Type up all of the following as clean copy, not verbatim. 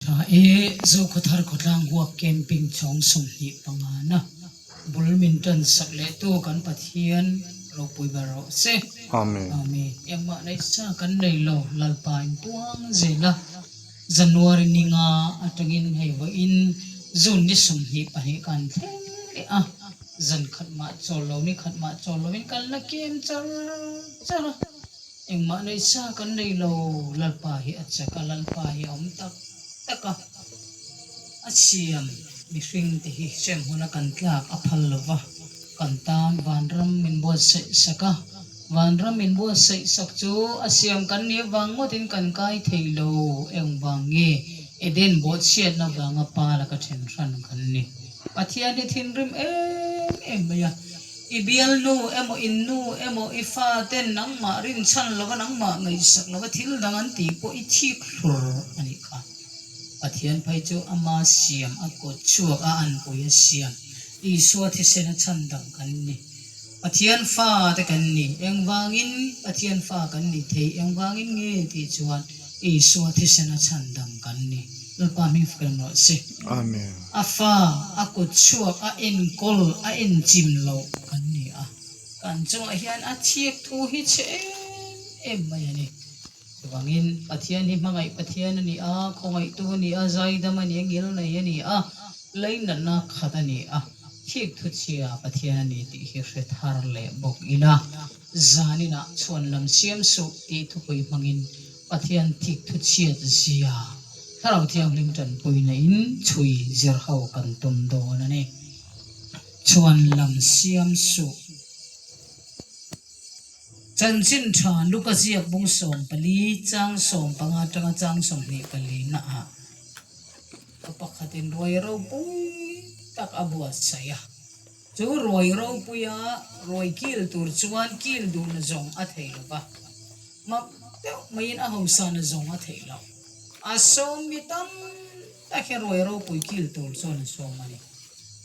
Tha e, Zokhawthar khawtlang huap camping chhawng 25 na bul min tan sak leh tu kan Pathian ropui ber rawh se. Amen. Amen. Engmah nei sa kan nei lo Lalpa in puang zel a. January ninga atangin hei vawiin June ni 22 kan thleng leh a. Zan khat mah chawl lo ni khat mah chawl lovin kan la kem char char a. Engmah nei sa kan nei lo, Lalpa hi a chak a, Lalpa hi a awm tak tak a. A siam mihring te hi hremhmun a kan tlak a phal lo va, kan tan vanram min buatsaih sak a. Vanram min buatsaih sak chu a siam kan nih avang ngawtin kan kai thei lo, engvang nge Eden bawhchhiatna vanga pa laka then hran kan ni. Pathian hi thinrim em em mai a. I bialnu emaw in nu emaw i fa ten nangmah rinchhan lova nangmah ngaihsak lova thil dang an tih pawh i thik hlur a nih kha. Pathian phei chu ama siam a kawt chhuak a anpui a siam Isua thisen a chhan dang kan ni. Pathian fa te kan ni. Engvangin Pathian fa kan ni thei engvangin nge tih chuan Isua thisen a chhan dang kan ni. Lalpa hming fak em rawh se. Amen. A fa a kut chhuak a enkawl a enchim loh kan ni a. Kan chungah hian a thiak thu hi chhe em em mai a ni. Chuvangin Pathian hi hmangaih Pathian a ni a, khawngaihtu a ni a, zaidam a ni a, ngilnei a ni a, leinatna khat a ni a, thik thu chhia Pathian a ni tih hi hre thar leh bawk ila. Zaninah chhuan lam siam suh tih thupui hmangin Pathian thik thu chhiat zia Thlarau Thianghlim tanpuina in chhui zir ho kan tum dawn a ni. Chhuan lam siam suh. Chanchin tha Luka ziak bung 14 chang 15 atanga chang 24 na ah pa pakhatin ruai ropui tak a buatsaih a. Chu ruai ropuia ruai kil tur chuan kil duhna zawng a thei lo va, mak deuh maiin a hosana zawng a theih loh. A sawm mi tam tak hi ruai ropui kil tur chuan a sawm a ni.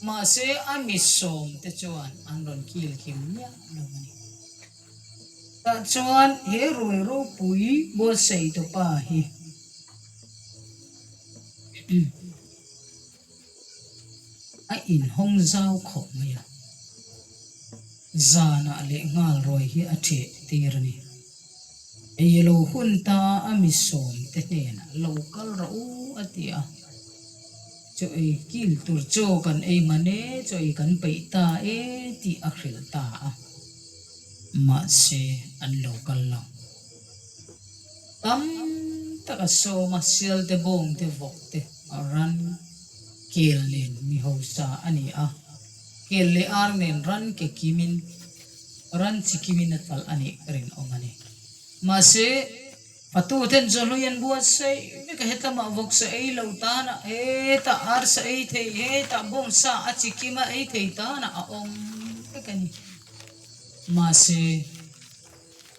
Mahse, a mi sawm te chuan an rawn kil kim miah lo a ni. Tah chuan he ruai ropui buatsaihtupa hi A inhawng zau khawp mai a, zanah leh nghal ruai hi a ṭheh tir a ni. Ei lo hun ta a mi sawm te hnenah lo kal rawh u a ti a, chaw ei kil tur chaw kan ei hman e, chaw ei kan peih ta e tih a hrilh ta a, mahse an lo kal lo. Tam tak a sawm a, sial te, bawng te, vawk te, ran kel nen mi hausa a ni a, kel leh ar nen ran ke kimin, ran chi kimin a talh a nih ka rinawm a ni. Mahse, fatu ten chawhlui an buatsaih vek a, hetlama vawk sa ei lo tana, hetah ar sa ei thei, hetah bawng sa a chi kima ei thei tana a awm vek a ni. Mahse.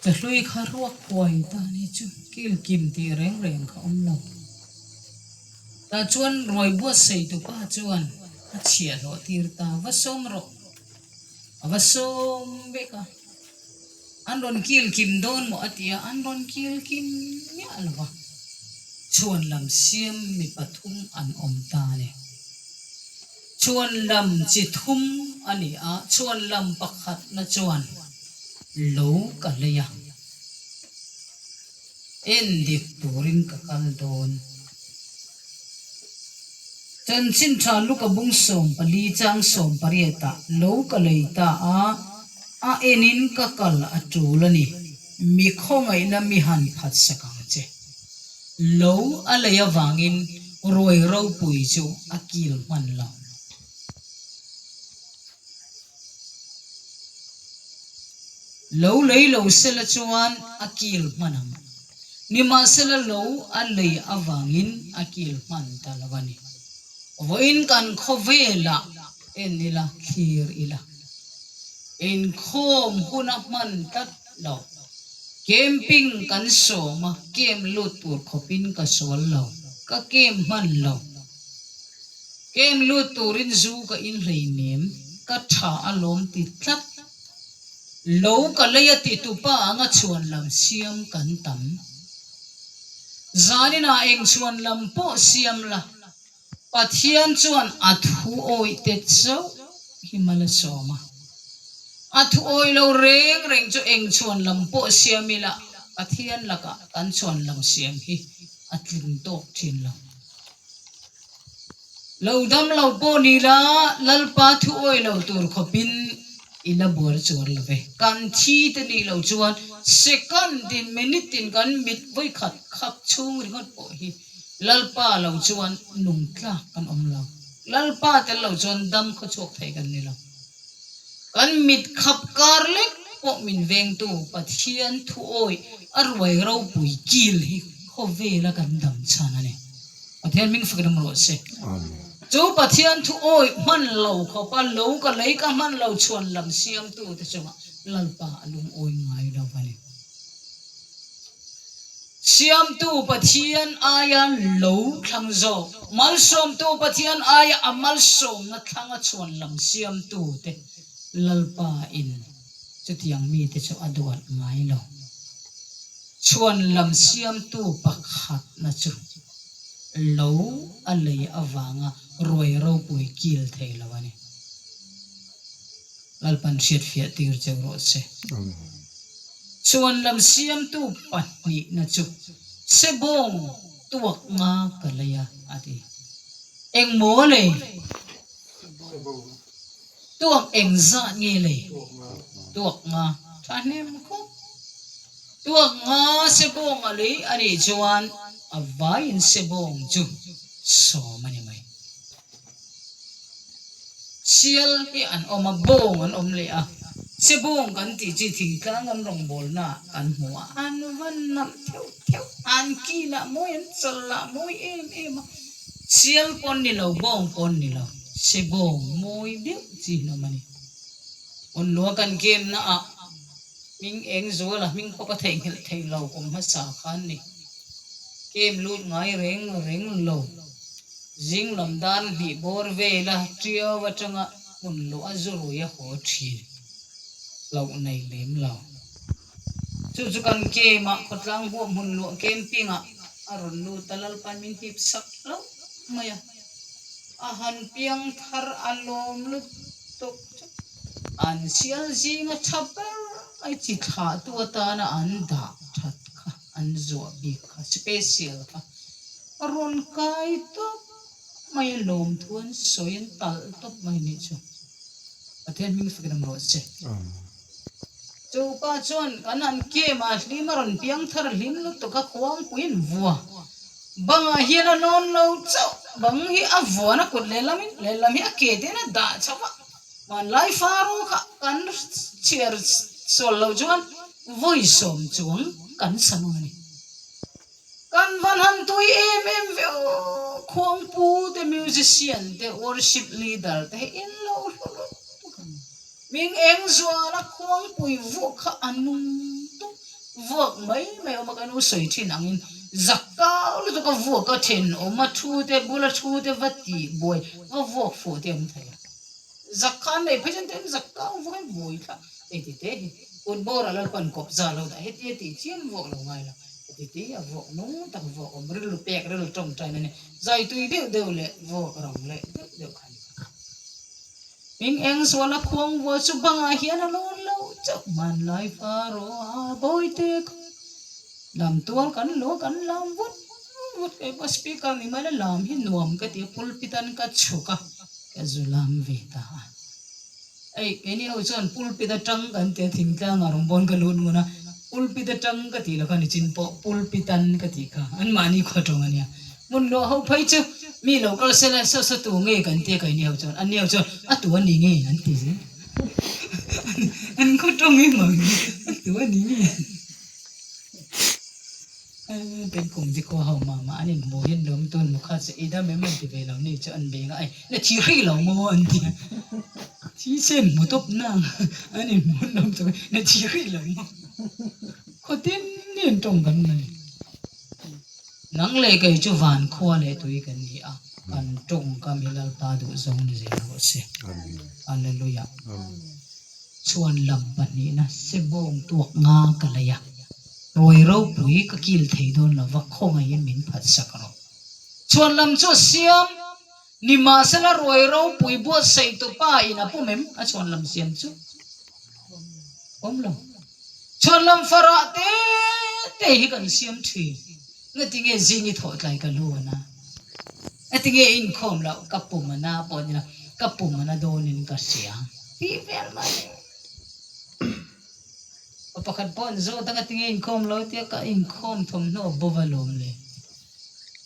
Ka hlui kha ruak huai ta ni chu kil kim tih reng reng kha awm lo. Tah chuan ruai buatsaih tu pa chuan a chhiahhlawh tir ta va sawm rawh, a va sawm vek a, an rawn kil kim dawn maw a ti a, an rawn kil kim miah lo va, chhuan lam siam mi pathum an awm ta a ni. Chhuan lam chi thum a ni a, chhuan lam pakhatna chuan lo ka hlei a, en dik turin ka kal dawn. Chanchin tha Luka bung 14 chang 18 ah lo ka lei ta a, a enin ka kal a tul a ni, mi khawngaihna mi han phatsak ang che. Lo a lei avangin ruai ropui chu a kil hman lo. Lo lei lo sela chuan a kil hman ang. Nimahsela lo a lei avangin a kil hman ta lo a ni. Vawiin kan khawvelah en ila, thlir ila. Inkhawm huna hman tlat lo. Camping kan sawm a, camp lut tur khawpin ka sual lo, ka camp hman lo. Camp lut turin zu ka inhleinem, ka tha alawm ti tlat. Lo ka lei a ti tupa anga chhuan lam siam kan tam. Zaninah eng chhuan lam pawh siam la, Pathian chuan a thu awih te chauh hi mal a sawm a. A thu awih lo reng reng chu eng chhuan lam pawh siam ila Pathian lakah kan chhuan lam siam hi a tling tawk thin lo. Lo dam lo pawh ni la, Lalpa thu awih lo tur khawpin i la buar chuar lo ve. Kan thi te nih loh chuan second tin, minute tin kan mit vawikhat khap chhung ringawt pawh hi Lalpa lo chuan nung tlak kan awm lo. Lalpa tel lo chuan dam khaw chhuak thei kan ni lo. Kan mit khap kar lek pawh min vengtu Pathian thu awih a ruai ropui kil hi khawvela kan dam chhan a ni. Pathian hming fak ram rawh se. Chu Pathian thu awih hman lo khawpa lo ka lei ka hman lo chhuan lam siamtu te chungah Lalpa a lungawi ngai lo a ni. Siamtu Pathian aia lo thlang zawk, malsawmtu Pathian aia a malsawmna thlanga chhuan lam siamtu te Lalpa in chutiang mite chu a duat ngai lo. Chhuan lam siamtu pakhatna chu lo a lei avanga ruai ropui kil thei lo a ni. Lalpan hriatfiah tir cheu rawh se. Chhuan lam siamtu pahnihna chu Sebawng tuak nga ka lei a, a ti. Engmaw lei? Tuak eng zat nge lei? Tuak nga thahnem khawp. Tuak nga sebawng a lei a nih chuan a vaiin sebawng chu sawm a ni mai. Sial hi an awm a, bawng an awm leh a. Sebawng kan tih chi thingtlang an rawngbawlna ah kan hmu a, an va nalh theuh theuh, an ki lah mawi, an chal lah mawi em em a. Sial pawn ni lo, bawng pawn ni lo, sebawng mawi deuh chi hi an awm a ni. Hawnlua kan game na ah hming eng zual a hming pawh ka theihnghilh thei lo kum hmasa khan ni. Game lut ngai reng reng lo. Zing lam dan hnih bawr vela tiau atanga hmun luah a zu rui a haw thin loh nei lem lo. Chu chu kan game ah khawtlang huap hmun luah camping ah a rawn lut a, Lalpan min hip sak hlauh mai a, a han piang thar a lawm lutuk chu an sial zinga tha ber mai chi thlahtu atana an dah that kha an zuah bik kha special kha a rawn kai tawp mai a lawmthu an sawi an talh tawp mai nih chu Pathian hming fak ram rawh se. Chu pa chuan kan han kem a hlim a rawn piang thar hlim lutuk a khuangpui an vua. Bangah hian a lawn lo chauh bang hi a vuan a kut lehlam in lehlam hi a ke te in a dah chauh a hmanlai faro kha kan chhiar sual loh chuan vawi sawm chuang kan sa nawn a ni. Kan van han tui em em ve aw khuangpu te musician te worship leader te hi in lo hlu lutuk a ni. Ming eng zuala khuangpui vuak kha a nung tuk vuak mai mai awm a ka nu sawi thin angin zak kau lutuk a vuak a thenawm a thu te bula thu te va tih buai va vuak fuh te awm thei a zak kha an nei phei chuan tlem zak kau vuak in buai thla hei ti te hi kut bawr a lalpan kawp za lo dah hetia tih chiam vuak lo ngai lo heti te a vuak nung tak vuak awm rilru pek rilru tawngtai na ni zai tui deuh deuh leh vuak rang leh deuh deuh kha a ni. Hming eng suala khuang vuah chu bangah hian a lawn lo chauh. Hmanlai Faroa bawite kha lam tual kan luah kan lam vut vut kei pawh speaker ni mai la lam hi nuam ka ti a pulpit an ka chhuk a ka zu lam ve ta a. Ei keini ho chuan pulpit atang kan ti a thingtlang ah rawngbâwl ka lut ngun a pulpit atang ka tih lo kha nichin pawh pulpit an ka tih kha anmahni khaw tawng a nia. Hmun luah ho phei chu mi lo kal sela saw saw tu nge kan tia kai ni ho chuan an ni ho chuan a tu a ni nge an ti zel an khaw tawng em ang a tu a ni nge Penkum te khua ho mah mah an inhmu hian lawm tun hmu kha che i dam em an ti ve lo ni chu an beng a ai na thi hrih lo maw an ti a thi sen hmu tawp nang an inhmu lawm chu na thi hrih lo maw khaw tin in tawng kan nei. Nang leh kei chu van khua leh tui kan ni a, kan tawngkam hi Lalpa duh zawng ni zel rawh se. Hallelujah. Chhuan lam pahnihna sebawng tuak nga ka lei a. Ruai ropui ka kil thei dawn lo va, khawngaihin min phatsak rawh. Chhuan lam chu a siam. Nimahsela ruai ropui buatsaih tu pa in a pum em? A chhuan lam siam chu awm lo. Chhuan lam farah te te hi kan siam thin. Ngatinge zing i thawh tlai ka lu a na? Ngatinge i inkhawm loh ka pum a na pawh ni lo, ka pum a na dawnin ka hria tih vel mai. Pa pakhat pawh an zawt a, ngatinge inkhawm lo tia ka inkhawm thawmhnaw bo va lawm le.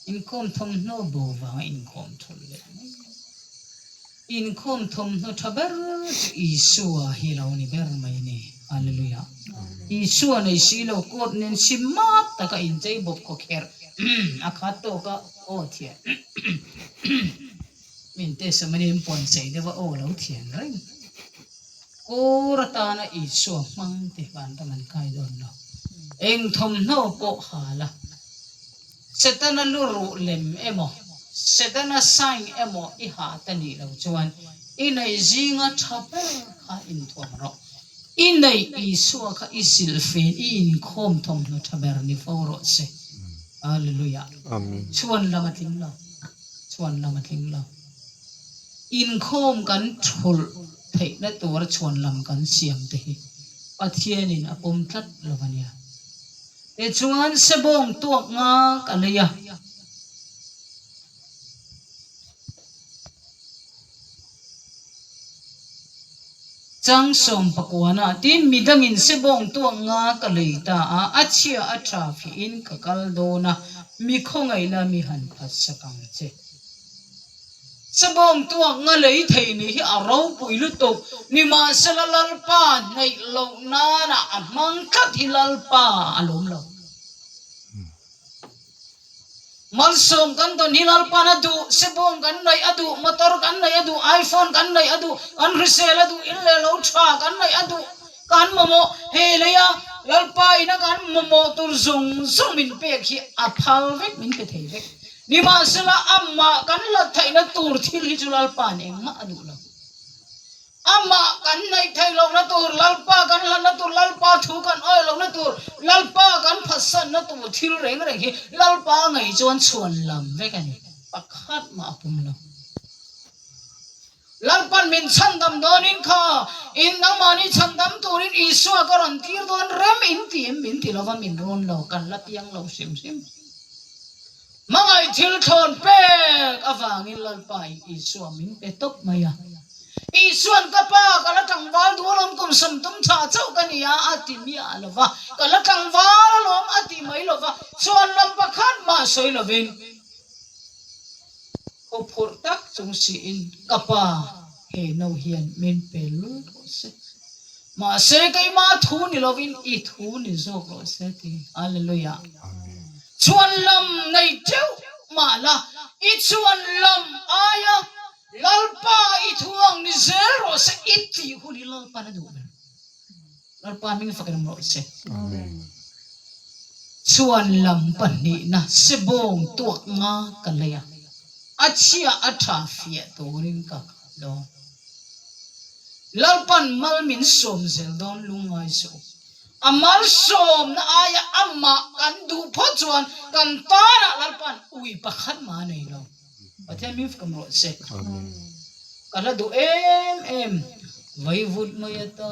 Inkhawm thawmhnaw bo vanga inkhawm thawlh leh mai. Inkhawm thawmhnaw tha ber chu Isua hi lo ni ber mai a ni. Hallelujah. Isua nei si lo coat nen si mat taka inchei bawp khaw kherh a khat tawk a, aw thian min test a mani in puan chei deuh a aw lo thian reng. Kawr atana Isua hmang te vanram an kai dawn lo. Eng thawmhnaw pawh ha la. Setana lu ruh lem emaw, Setana sign emaw i ha ta nih lo chuan i neih zinga tha ber kha inthuam rawh. I neih Isua kha i silhfen, i inkhawm thawmhnaw tha ber ni fo rawh se. Hallelujah. Chhuan lam a tling lo. Chhuan lam a tling lo. Inkhawm kan thulh theihna tura chhuan lam kan siam te hi Pathianin a pawm tlat lo a nia. Tichuan sebawng tuak nga ka lei a. Chang 19 tin midangin sebawng tuak nga ka lei ta a, a chhia a tha fihin ka kal dawn a, mi khawngaihna mi han phatsak ang che. Sabawng tuak nga lei thei nih hi a ropui lutuk. Nimahsela Lalpa hnaih loh nana a hmang tlat hi Lalpa a lawm lo. Malsawm kan dawn hi Lalpa'n a duh, sebawng kan neih a duh, motor kan neih a duh, iPhone kan neih a duh, kan hrisel a duh, in leh lo tha kan neih a duh. Kan mamawh he lei a, Lalpa ina kan mamawh tur zawng zawng min pek hi a phal vek, min pe thei vek. Nimahsela amah kan hlat theihna tur thil hi chu Lalpa'n engmah a duh lo. Amah kan neih theih lohna tur, Lalpa kan hlatna tur, Lalpa thu kan awih lohna tur, Lalpa kan phatsanna tur thil reng reng hi Lalpa ngei chuan chhuan lam vek a ni. Pakhat mah a pum lo. Lalpan min chhandam dawnin kha in nangmahni chhandam turin Isua ka rawn tir dawn rem in ti em min ti lova min rawn lo kan la piang lo hrim hrim. Hmangaih thil thlawn pek avangin Lalpa in Isua min pe tawp mai a. Isuan ka pa ka la tlangval duh alawm kum 30 tha chauh ka ni a a ti miah lova ka la tlangval alawm a ti mai lova chhuan lam pakhat mah sawi lovin Huphurh tak chung siin ka pa he no hian min pe lul rawh se. Mahse keimah thu ni lovin i thu ni zawk rawh se ti. Hallelujah. Chhuan lam nei teuh mah la, i chhuan lam aia Lalpa i thu ang ni zel rawh se i tih hun hi Lalpan a duh ber. Lalpa hming fak in awm rawh se. Chuan lam pahnihna sebawng tuak nga ka lei a, a chhia a tha fiah turin ka kal dawn. Lalpan mal min sawm zel dawn lungngai suh u. A malsawmna aia amah kan duh phawt chuan kan tanah Lalpan ui pakhat mah a nei lo. Pathian min fak rawh se. Ka hla duh em em vaivut mai ata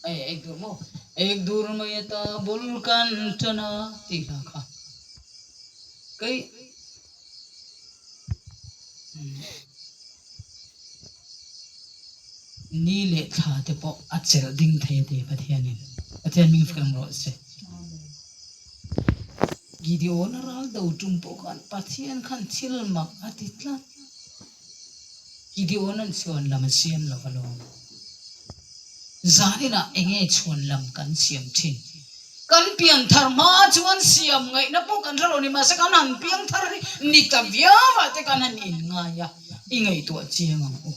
ei ek dur maw ek dur mai ata bul kan tan a tih hla kha kei ni leh thla te pawh a chelh ding thei a ti Pathianin Pathian min fak rawh se. Gideon-a ral do tum pawh khan Pathian khan thil mak a ti tlat. Gideon-a'n chhuan lam a siam lo alawm. Zaninah eng nge chhuan lam kan siam thin? Kan pian thar hma chuan siam ngaihna pawh kan hre lo ni mahse kan han piang thar hi ni ta viau ah te kan han inngai a, i ngaihtuah chiang ang u.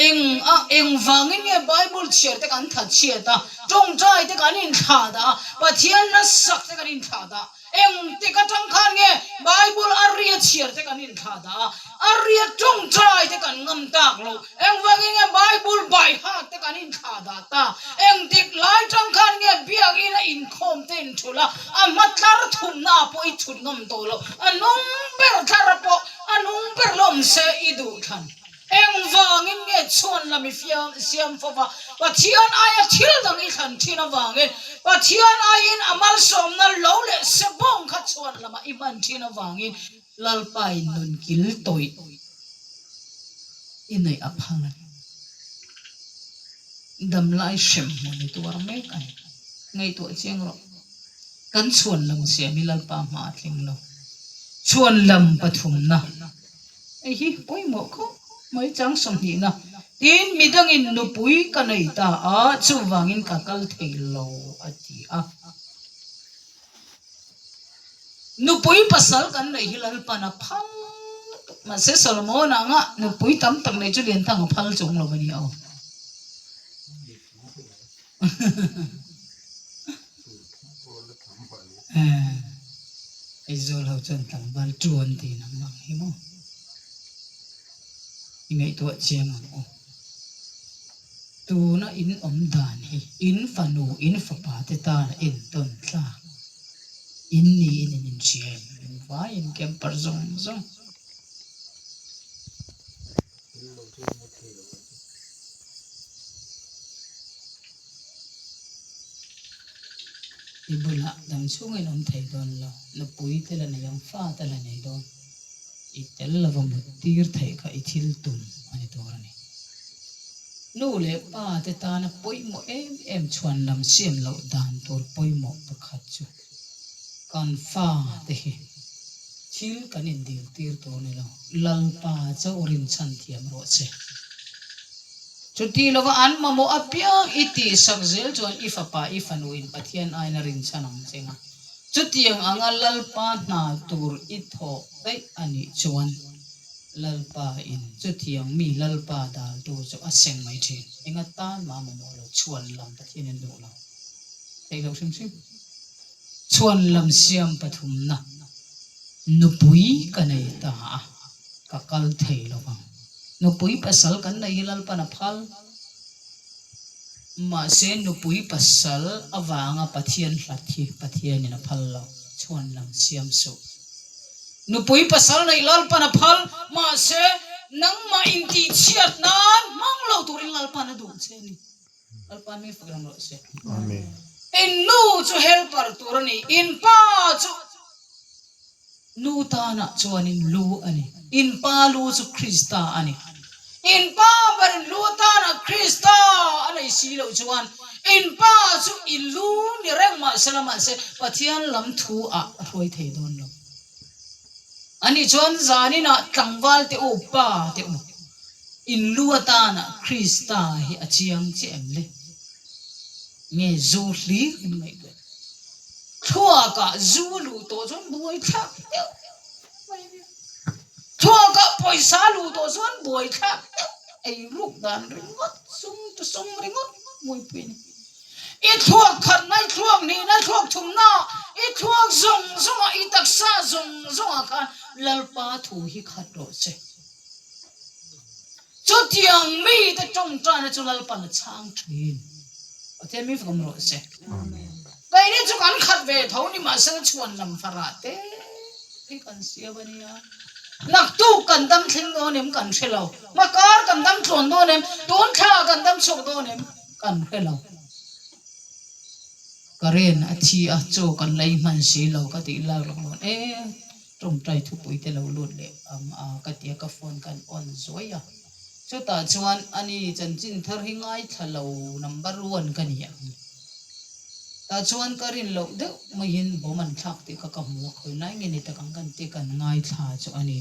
Eng a, engvangin nge Bible chhiar te kan that chhiat a, tawngtai te kan inthlah dah a, Pathian hla sak te kan inthlah dah? Engtik atang khan nge Bible a ri a chhiar? chhiar te kan inthlah dah a, a riat tawngtai te kan ngam tak lo. Engvangin nge Bible by heart te kan inthlah dah ta? Engtik lai tang khan nge Biakina inkhawm te inthulh a, a hma tlar thumna ah pawh i thut ngam tawh lo, a nung ber thlar ah pawh a nung ber lawm se i duh thlan. Engvangin nge chhuan lam i fiam siam fo va, Pathian aia thil dang i thlan thin avangin, Pathian aiin a malsawmna lo leh sebawng kha chhuan lamah i hman thin avangin Lalpa in nun kil tawih i neih a phal a ni. Damlai hremhmun i tuar mek a ni. Ngaihtuah chiang rawh. Kan chhuan lam siam hi Lalpa hma a tling lo. Chhuan lam pathumna. Hei hi pawimawh khawp mai chang sawmhnihna. Tin, midangin nupui ka nei ta a, chuvangin ka kal thei lo a ti a. Nupui pasal kan neih hi Lalpan a phal lutuk. Mahse Solomon anga nupui tam tak neih chu Lianthang a phal chung lo a ni aw. Aizawl ho chuan tlangval tuan tih an ang hi maw? I ngaihtuah chiang ang aw. Tuna in awm dan hi in fanu in fapa te tan a entawn tlak in niin in inhria em? In vaiin camper zawng zawng. I bulah dam chhungin awm thei dawn lo, nupui te la nei ang, fa te la nei dawn. I tel lova mut tir theih kha i thil tum a ni tur a ni. Nu leh pa te tana pawimawh em em chhuan lam siam loh dan tur pawimawh pakhat chu kan fa te hi thil kan indil tir tur a ni lo, Lalpa chauh rinchhan thiam rawh che. Chuti lova an mamawh apiang i tihsak zel chuan i fapa i fanu in Pathian aina rinchhan ang che nga. Chutiang anga Lalpa hna tur i thawh daih a nih chuan Lalpa in chutiang mi Lalpa daltu chu a seng mai thin. Enga tan mah mamawh lo chhuan lam Pathian in duh lo theih loh hrim hrim. Chhuan lam siam pathumna nupui ka nei ta a, ka kal thei lo vang. Nupui pasal kan nei hi Lalpan a phal. Mahse nupui pasal avanga Pathian hlat hi Pathianin a phal lo, chhuan lam siam suh. Nupui pasal neih Lalpan a phal, mahse nangmah intihchhiat nan hmang lo turin Lalpan a duh che a ni. Lalpa mi fak lam rawh se. Amen. In nu chu helper tur a ni, in pa chu nu tanah chuanin lu a ni. In pa lu chu Krista a ni. In pa berin lu tanah Krista a nei si loh chuan in pa chu i lu ni reng mahsela mahse Pathian lam thu ah a hruai thei dawn lo. Ani chuan zaninah tlangval te u, pa te u, in lu atana Krista hi a chiang chiah em le? Nge zu hlir in ngaihtuah? Thluakah zu a luh tawh chuan buaithlak deuh mai a nia. Thluakah pawisa a luh tawh chuan buaithlak deuh ei ruk dan ringawt, sum chu sum ringawt buaipui a ni. I thluak khatna, i thluak hnihna, i thluak thumna, i thluak zawng zawngah, i taksa zawng zawngah khan Lalpa thu hi khat rawh che. Chutiang mite tawngtaina chu Lalpan a chhang thin. Pathian mi fakawm rawh che. Keini chu kan khat ve tho ni mahsela chhuan lam farah te hi kan siam a nia. Naktuk kan dam thleng dawn em kan hre lo. Hmakar kan dam tlawn dawn em? Tun thla kan dam chhuak dawn em? Kan hre lo. Current a thi a, chaw kan la i hman si lo ka tih lak lawk lawn e, tawngtai thupui te lo lut leh ang a ka ti a, ka phone kan on zuai a. Chutah chuan ani chanchin thar hi ngaithla lo number one ka ni ang. Tah chuan ka rin loh deuh maiin bawm an thlak tih kha ka hmu a, khawi lai nge ni tak ang kan tih kan ngaithla chu a ni.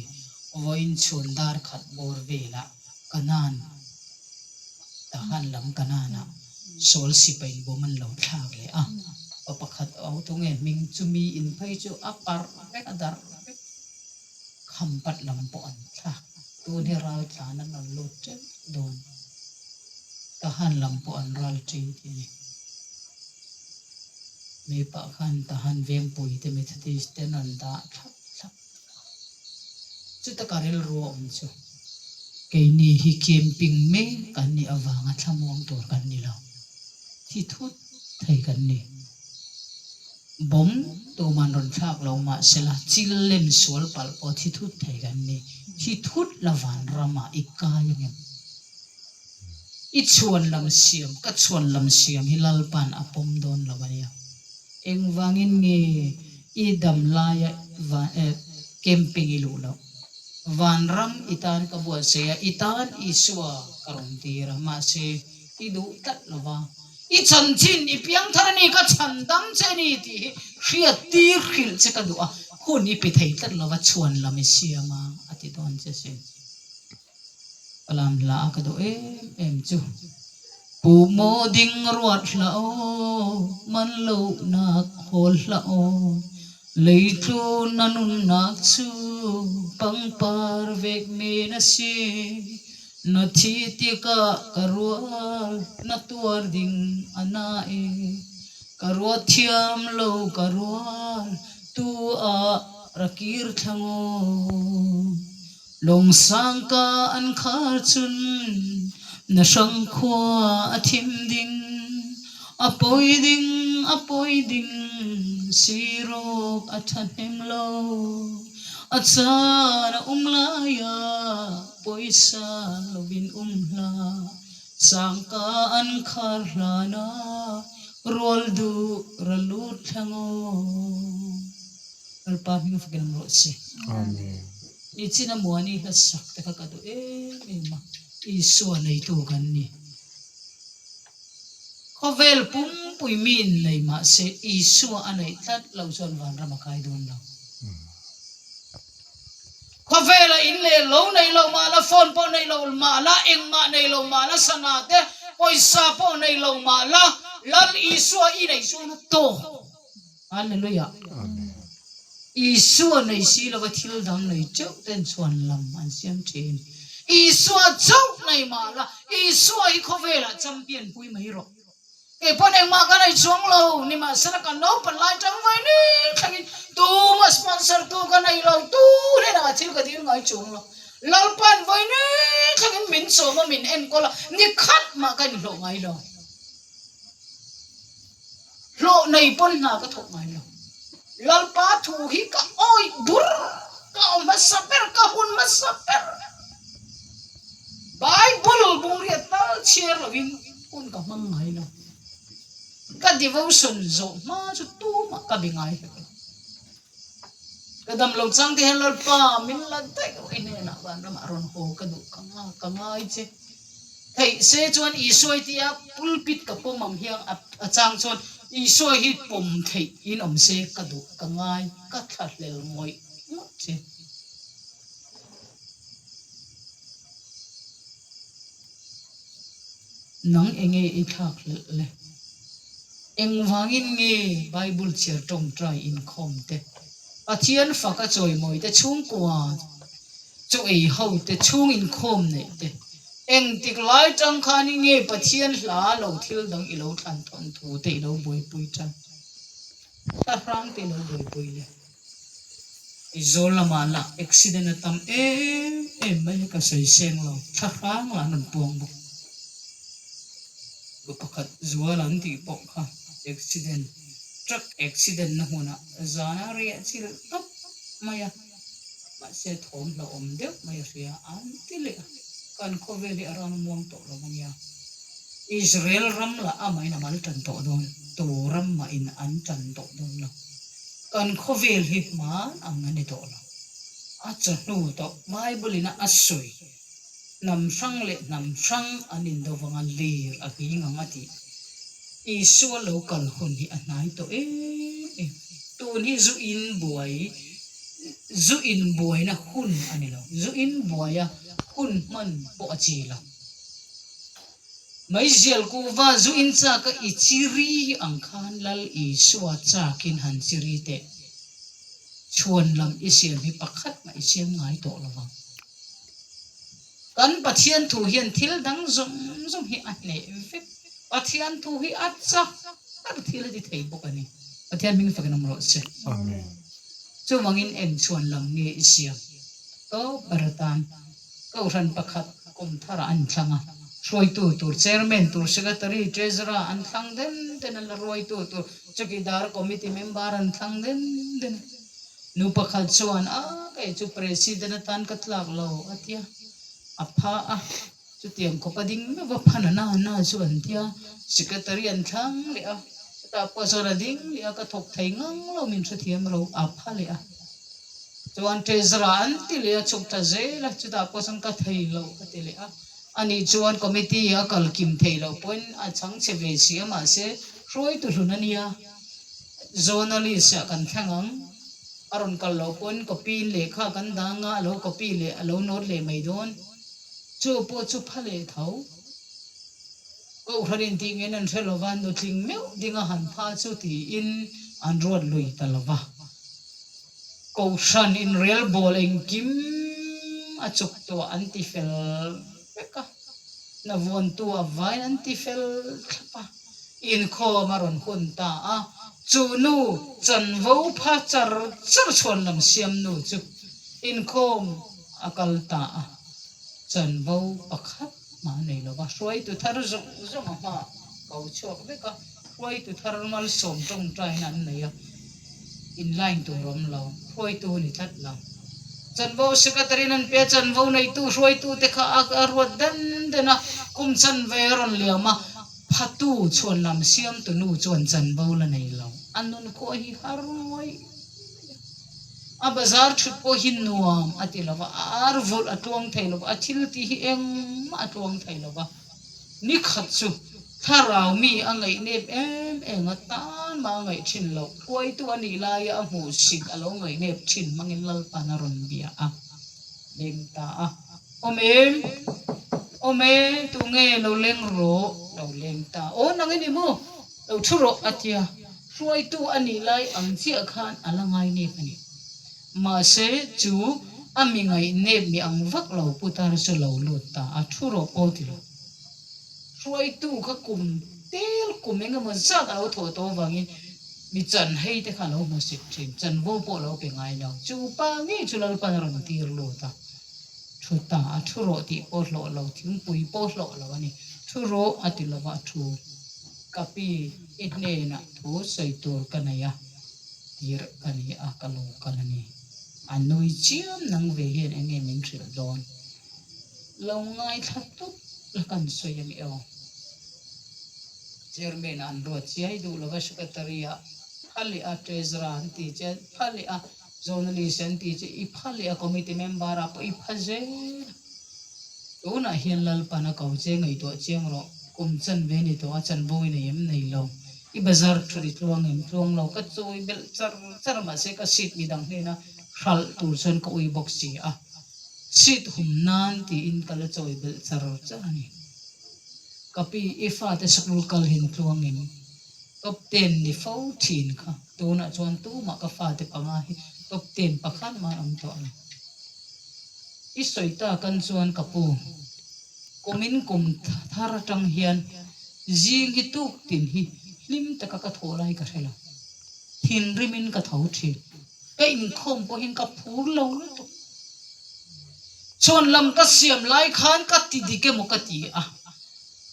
Vawiin chhun dar khat bawr velah Kanan, Tahan lam Kananah Saul sipain bawm an lo thlak leh a, pa pakhat au tunge hming chumi in phei chu a parh vek a darh vek. Khampat lam pawh an thlak. Tun hi ral tlan an rawn lut teuh dawn. Tahan lam pawh an ral ṭi tih a ni. Mi pah khan Tahan Vengpui te Methodist ten an dah thlap thlap. Chuta ka rilru a awm chu keini hi camping mek kan nih avanga thlamuang tur kan ni lo. Thi thut thei kan ni. Bawm tuman rawn thlak lo mahsela chil lem sual palh pawh thi thut thei kan ni. Thi thut la vanramah i kai angem? I chhuan lam siam, ka chhuan lam siam hi Lalpa'n a pawm dawn lo a nia. Engvangin nge i dam laia camping i luh loh? Vanram i tan ka buatsaih a, i tan Isua ka rawn tir a, mahse i duh tlat lo va. I chanchin, i piangthar a ni, ka chhan dam che a ni tih hi hriat tir hrilh che ka duh a, hun i pe thei tlat lo va, chhuan lam i siam a, a ti dawn che sin. Ka lam hla a ka duh em em chu. Pu maw ding ruat hla aw, man lohnak hawl hla aw, Leitlun na nunnak cu pangpar vek men a si, Na thi tikah ka rual na tuar ding a na e, Ka ruat thiam lo ka rual tu ah ra kir thlang aw. Lawngsang ka an khar cun na hrang khua a thim ding, a pawi ding, a pawi ding, sirawk a ṭhahnem lo. A caan a um lai ah pawisa loin um hlah, sangka an khar hlan ah rawl duh ra lut thlang aw. Lalpa hming fakin awm rawh se. Amen. Nichin a Muani hla sak te kha ka duh em em a, Isua neitu kan ni. Khawvel pumpui mi in nei mah se Isua a neih tlat lo chuan vanram a kai dawn lo. Khawvela in leh lo nei lo mah la, phone pawh nei lo mah la, engmah nei lo mah la, sana te pawisa pawh nei lo mah la, Lal Isua i neih chuan a tawk. Hallelujah! Isua nei si lova thil dang nei teuh ten chuan lam an siam thin. Isua chauh nei mah la, Isua hi khawvelah champion pui mai rawh. Kei pawn engmah ka nei chuang lo, nimahsela ka naupan lai tang vai ni thlengin tuma sponsor tu ka nei lo, tu hnenah thil ka dil ngai chuang lo. Lalpan vawi ni thlengin min chawm a, min enkawl a, ni khat mah ka inhlawh ngai lo. Hlawh nei pawn hna ka thawk ngai lo. Lalpa thu hi ka awih bur, ka awm hmasa ber, ka hun hmasa ber. Bible bungriat tal chhiar lovin hun ka hmang ngai lo. Ka devotion zawh hma chu tumah ka be ngai hlek lo. Ka dam lo chang te hian Lalpa min la daih rawh i hnenah vanramah rawn haw ka duh ka nga ka ngai che. Theih se chuan Isua hi tia pulpit ka pawm ang hian a chang chuan Isua hi pawm theih in awm se ka duh ka ngai ka thlahlel ngawih ngawih che. Nang enge i thlak hlelh le? Engvangin nge Bible chhiar tawngtai inkhawm te, Pathian faka chawimawi te chhungkua chaw ei ho te chhung inkhawm neih te, engtik lai tang khan i nge Pathian hla lo thil dang i lo thlan thawn thu te i lo buaipui tan? Hla hrang te i lo buaipui le? Aizawl lamah lah accident a tam em em mai a, ka sawi seng lo, thla hrang lah an rawn puang bawk. Nu pakhat zual an tih pawh kha accident, truck accident na hmunah zan a riah chilh tawp mai a, mahse thawm hlauhawm deuh mai a hria an ti leh a, kan khawvel hi a ram muang tawh lo ania. Israel ram lah amahin a mal tan tawh dawn, tu ram mahin an tan tawh dawn lo. Kan khawvel hi hman ang a ni tawh lo. A chawhnu tawh Bible in a sawi hnam hrang leh hnam hrang an indo vanga lir a nghing ang a tih. Isua lo kal hun hi a hnai tawh em em. Tun hi zu in buai zu in buaina hun a ni lo. Zu in buaia hun hman pawh a chi lo. Meizial kuhva zu in chak a i chiri ang khan Lal Isua chakin han chiri teh. Chhuan lam i siam hi pakhat mah i siam ngai tawh lo vang. Kan Pathian thu hian thil dang zawng zawng hi a hneh vek. Pathian thu hi a chak ber thil a ti thei bawk a ni. Pathian hming fakin awm rawh se. Amen. Chuvangin eng chhuan lam nge i siam? Tawp ber atan Kohhran pakhat kum tharah an thlang a, hruaitu tur Chairman tur Secretary, Treasurer an thlang den den a, la ruaitu tur Chawkidar Committee member an thlang den den a. Nu pakhat chuan, A, kei chu President atan ka tlak lo, a ti a, a pha a. Chutiang khawpa ding meuh va phan a na na chu an ti a, Secretary an thlang leh a, chutah pawh chuan a ding leh a, ka thawk thei ngang lo min hrethiam ro a pha leh a. Chuan Treasurer an ti leh a, chhuk tha zel a, chutah pawh chuan ka thei lo a ti leh a. Ani chuan committee a kal kim thei loh pawhin a chhang chhe ve si a, mahse hruaitu hlun a nia, journalist ah kan thleng ang, a rawn kal loh pawhin copy in lehkha kan dang a, a lo copy leh a lo note leh mai dawn. Chu pawh chu pha leh tho. Kohhran in tih ngeiin an hre lo va, nutling meuh dinga han pha chu tiin an ruat lui ta lo va. Kohhran inrelbawl engkim a chuk tuah an ti fel vek a, hnavuantu a vain an ti fel thlap a, inkhawm a rawn hun ta a. Chu nu chanvo pha char char chhuan lam siam nu chu inkhawm a kal ta a, chanvo pakhat mah a nei lo va, hruaitu thar zawng zawng a hma ko chhuak vek a, hruaitu thar malsawm tawngtaina an nei a, in line tur awm lo, hruaitu ni tlat lo. Chanvo secretary in an pe a, chanvo neitu hruaitu te kha a ruat den den a, kum chanve a rawn liam a, phatu chhuan lam siamtu nu chuan chanvo la nei lo, a nunkhua hi har ngawih. A bazar thut pawh hi nuam a ti lo va, a ar vulh a tluang thei lo va, a thil tih hi engmah a tluang thei lo va. Ni khat chu thlarau mi a ngaihnep em em a, tan mah a ngaih thin loh. Hruaitu a nih laia a hmuh sit a lo ngaihnep thin hmangin Lalpan a rawn bia a, leng ta a. Awm em? Awm e, tunge lo leng rawh? Lo leng ta. Aw nang i ni maw? Lo thu rawh a ti a. Hruaitu a nih lai ang chiah khan a la ngai nep a ni. Mahse, chu a mi ngaih nep mi ang vak lo putar chu lo lut ta a, thu rawh pawh ti lo. Hruaitu kha kum tel kum eng emaw zat a lo thawh tawh avangin mi chan hei te kha a lo hmu sit thin, chanvo pawh a lo pe ngai lo. Chu pa ngei chu Lalpan a rawn tir lut a, thu ta a, thu rawh tih pawh hlawh lo, thingpui pawh hlawh lo a ni. Thu rawh a ti lo va, thu. Ka pi, i hnenah thu sawi tur ka nei a, tirh ka ni a, ka lo kal a ni. A nui chiam nang ve hian eng nge min hrilh dawn? Lo ngaithla tawp la kan sawi a ni aw. Chairman ah an ruat chiai duh lova, Secretary ah pha leh a, Treasurer an ti che, pha leh a, Journalist an ti che, i pha leh a, Committee member ah pawh i pha zel a. Tunah hian Lalpan a ko che ngaihtuah chiang rawh, kum chan ve ni tawh a chanvo i nei em nei lo, i bazar thut i tluang em tluang lo, ka chawi belh char char mahse ka seat midang hnena hralh tur chuan ka ui bawk si a, seat hum nan tiin ka la chawi belh char char a ni. Ka pi i fate sikul kal hin tluang em? Top ten ni fo thin kha tunah chuan tumah ka fate panga hi top ten pakhat mah an awm tawh lo. I sawi tak an chuan ka pu, kumin kum thar atang hian zing hi tuk tin hi hlim taka ka thawh lai ka hre lo. Thinrimin ka tho thin. Ka inkhawm pawhin ka phur lo lutuk. Chhuan lam ka siam lai khan ka ti dik emaw ka ti a.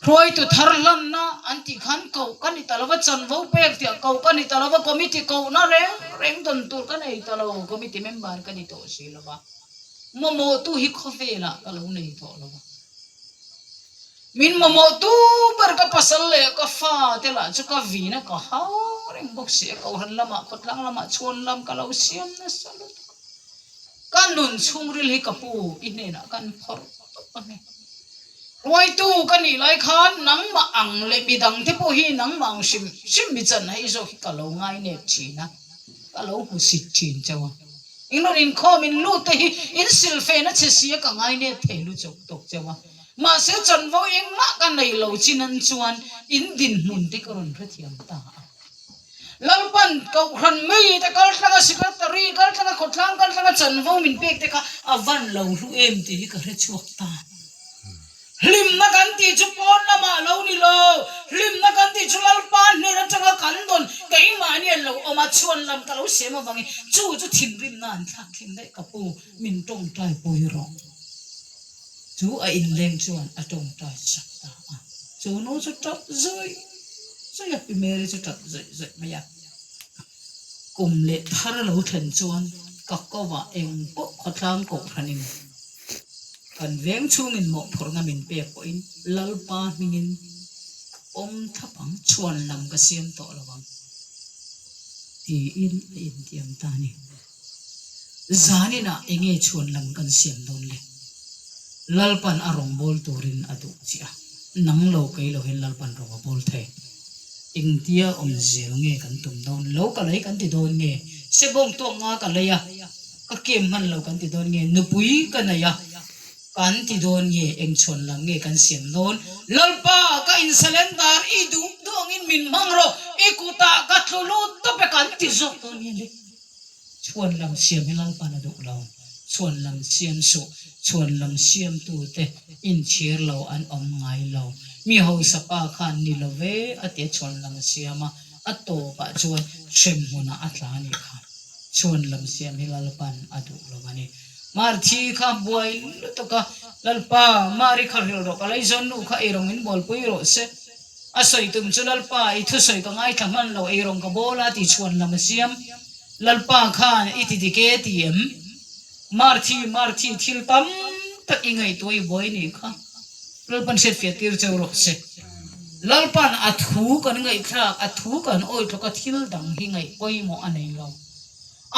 Hruaitu thar hlanna an tih khan koh ka ni ta lo va, chanvo pek tih ah koh ka ni ta lo va, committee kohna reng reng dawn tur ka nei ta lo, committee member ka ni tawh si lo va, mamawhtu hi khawvelah ka lo nei tawh lo va. Min mamawhtu ber ka pasal leh ka fa te lah chu ka vin a, ka hau reng bawk si a, kohhran lamah khawtlang lamah chhuan lam ka lo siam nasa lutuk a. Ka nun chhungril hi ka pu i hnenah kan phawrh tawp a ni. Hruaitu ka nih lai khan nangmah ang leh midang te pawh hi nangmah ang hrim hrim mi chan hei zawk hi ka lo ngainep thin a, ka lo hmu sit thin chauh a. In rawn inkhawm in lut te hi in silfen a che si a ka ngainep thei luchuk tawk chauh a. Mahse chanvo engmah ka nei lo chin an chuan in dinhmun te ka rawn hrethiam ta a. Lalpan Kohhran mite kal tlanga Secretary kal tlanga khawtlang kal tlanga chanvo min pek te kha a van lo hlu em tih hi ka hre chhuak ta. Hlimna kan tih chu pawn lamah lo ni lo, hlimna kan tih chu Lalpa hnen atanga kan dawn keimahni an lo awm a, chhuan lam ka lo siam avangin chu chu thinrimna an thlak thleng daih ka pu, min tawngtai pawi rawh. Chu a inleng chuan a tawngtai sak ta a, chu nu chu tap zawih zawih a, Pi Mary chu tap zawih zawih mai a. Kum leh thar a lo thlen chuan ka kovah eng pawh khawtlang kohhranin kan veng chhungin mawhphurhna min pek pawhin Lalpa hmingin ka pawm thlap ang, chhuan lam ka siam tawh lo ang tiin a intiam ta a ni. Zaninah enge chhuan lam kan siam dawn le? Lalpan a rawngbâwl turin a duh chiah a, nang lo kei lo hian Lalpan rawng a bâwl thei. Engtia awm zel nge kan tum dawn? Lo ka lei kan ti dawn nge? Sebawng tuak nga ka lei a, ka kem hman lo kan ti dawn nge? Nupui ka nei a, kan ti dawn nge? Eng chhuan lam nge kan siam dawn? Lalpa, ka insurrender, i duh duh angin min hmang rawh, i kutah ka tlu lut tawp e kan ti zawk dawn nge le? Chhuan lam siam hi Lalpan a duh lo. Chhuan lam siam suh. Chhuan lam siamtute inchhir lo an awm ngai lo. Mi hausa pa khan ni lo ve a tia chhuan lam a siam a, a tawpah chuan hremhmunah a tla a nih kha. Chhuan lam siam hi Lalpan a duh lo a ni. Marthi kha buai lutuk a, Lalpa, Mari kha hrilh rawh, ka leizawn nu kha eirawng in bualpui rawh se. A sawi tum chu Lalpa, i thusawi ka ngaithla hman lo, eirawng ka bawl a ti chhuan lam a siam. Lalpa khan i ti dik e ti em? Marthi, Marthi, thil tam tak i ngaihtuah i buai nih kha. Lalpan hriatfiah tir cheu rawh se. Lalpan a thu kan ngaihthlak, a thu kan awih tlawk a thil dang hi ngaih pawimawh a nei lo.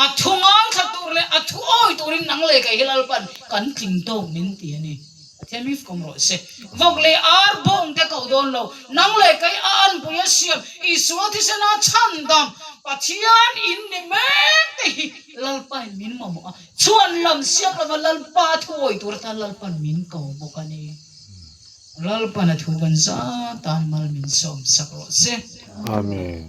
A thu ngaithla tur leh a thu awi turin nang leh kei hi Lalpan kan tling tawk min ti a ni. Pathian mi fawm rawh se. Vawk leh ar bawng te koh dawn lo. Nang leh kei a anpui a siam Isua thisena chhandam Pathian in ni mek te hi Lalpain min mamawh a. Chhuan lam siam lova Lalpa thu awi tur atan Lalpan min ko bawk a ni. Lalpan a thu kan zat tan mal min sawm sak rawh se. Amen.